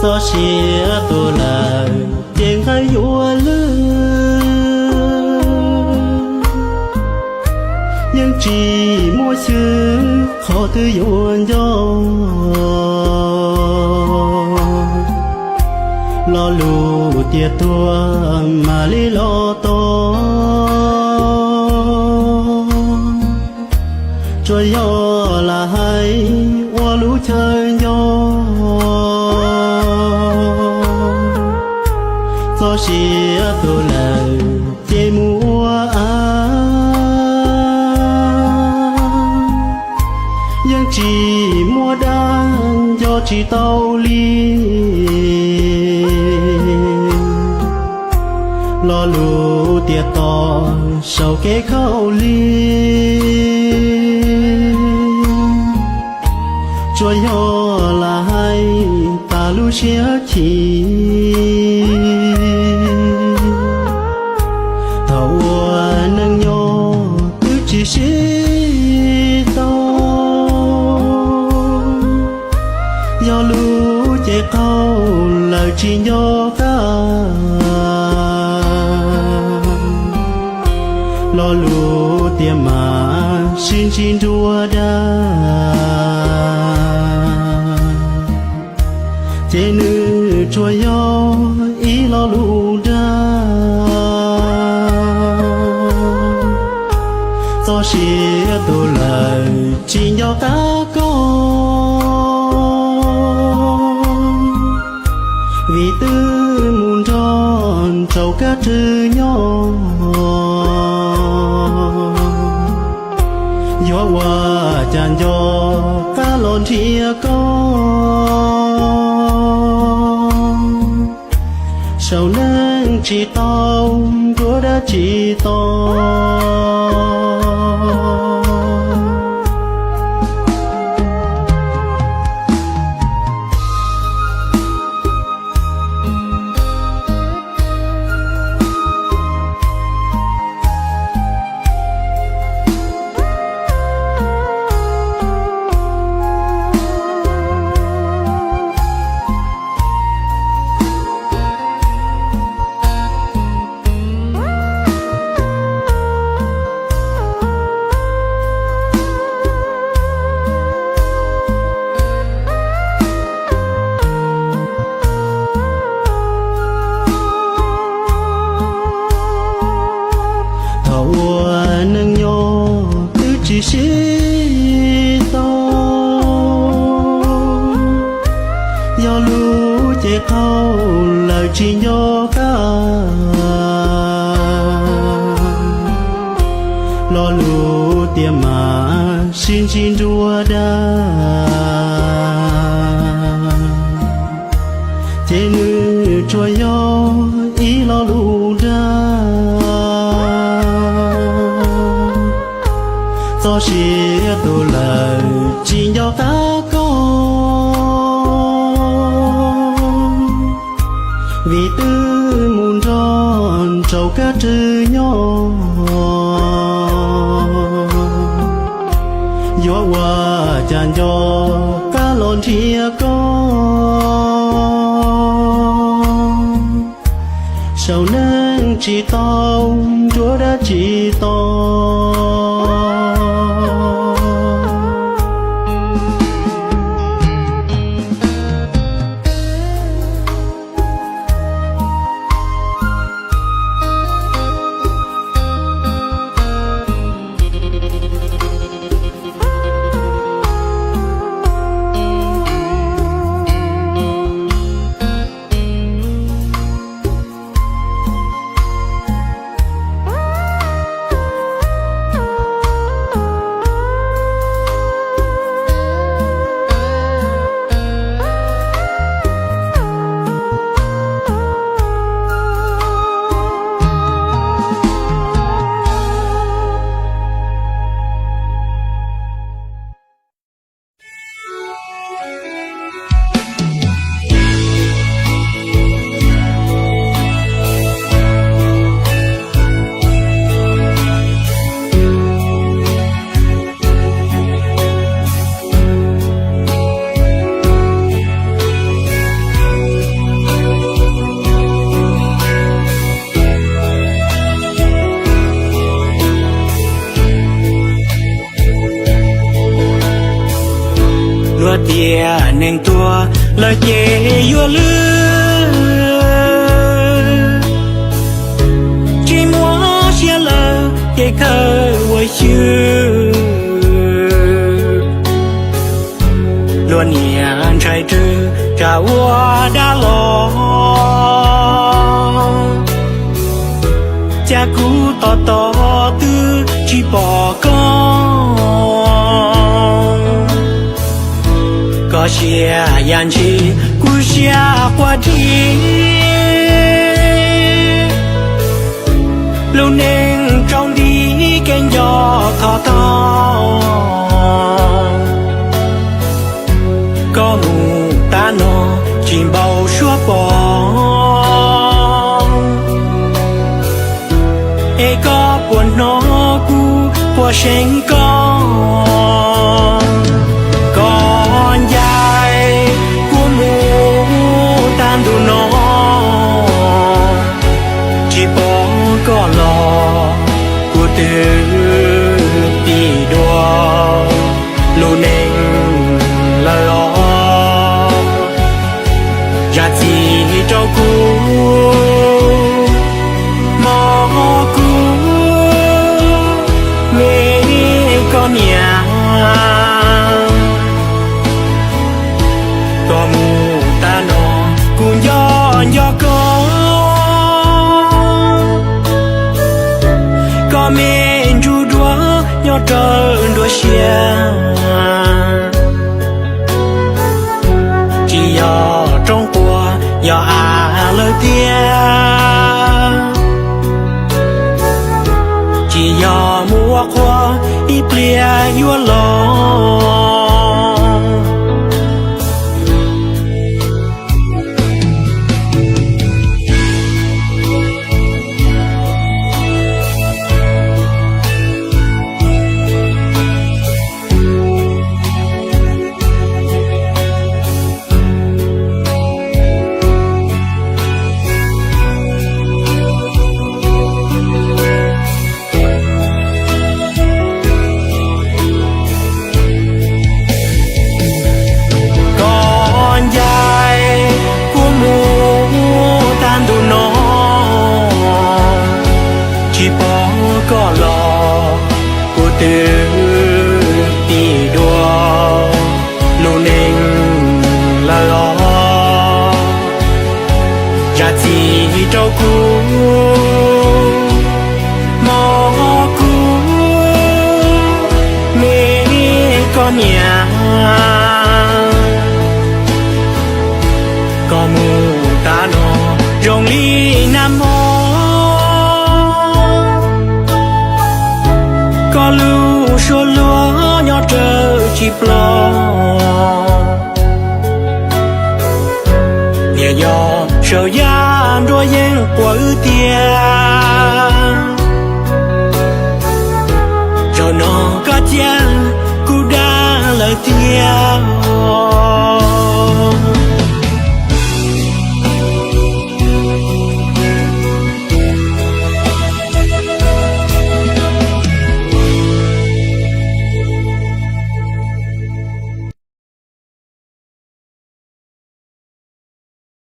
Txoj sia tu lawm ces nqaij yuav lwj, yeej tsis muaj xyw qhov twg yuav nco. Lo lus tias tuag mam li los tos, tsuas yog lam hais ua lub chaw nco. Txoj sia tu lawm ces mus ua av, yeej tsis muaj dab nco tsis tau li. Lo lus tias tos saum kev khaub lig, tsuas yog lam hais tas lub siab chim. Thaum ua neej nyob twb tsis sib tau, yog lub cev qaug lawm tsis nco qab. Lo lus tias mam sib ntsib nruab dab, ces nws tsuas yog ib lo lus dag. Txoj sia tu lawm tsis nco qab koj, vim twb mus nrog rau kab rwg nyob. Yuav ua cas nco qab los nrhiav koj, saum neej tsis tau nruab dab tsi tos. Thaum ua neej nyob twb tsis sib tau, yog lub cev qaug lawm tsis nco qab. Lo lus tias mam sib ntsib nruab dab, ces nws tsuas yog ib lo lus dag. Txoj sia tu lawm tsis nco qab koj, vim twb mus nrog rau kab rwg nyob. Yuav ua cas nco qab los nrhiav koj, saum neej tsis tau nruab dab tsi tos. Yog tias neeg tuag lawm ces yuav lwj, tsis muaj siab lawm ces kawg ua xyw. Luag niam ntshai rwg tsam ua dab los, cas kuv tos tos twb tsis pom koj. Koj siab yam ntshis kuv siab quaj dib, lub neej tsaus nti kev nco thov tau. Koj mus tab no tsis npau suab pom, es koj puas hnov kuv puas seev koj. Koj ncaim kuv mus tag ntuj no, tsis pom koj los kuv twb tig dua lub neej lawm os. Zam txim rau kuv, mog kuv, me koj niam. Koj mus tag no kuv nco nco koj, koj me ntsuj duav nyob rawv nruab siab. Tsis yog roob quaj yog av lawm tiag, tsis yog mus ua qhua ib pliag yuav los. Koj ncaim kuv mus tag ntuj no, tsis pom koj los kuv twb tig dua lub neej lawm os. Zam txim rau kuv, mog kuv, me koj niam. Koj mus tag no zoo li nag hmo, koj lub suab luag nyob rawv tsis ploj. Niam yog saum yaj nruab yeeb quaj wb tiag,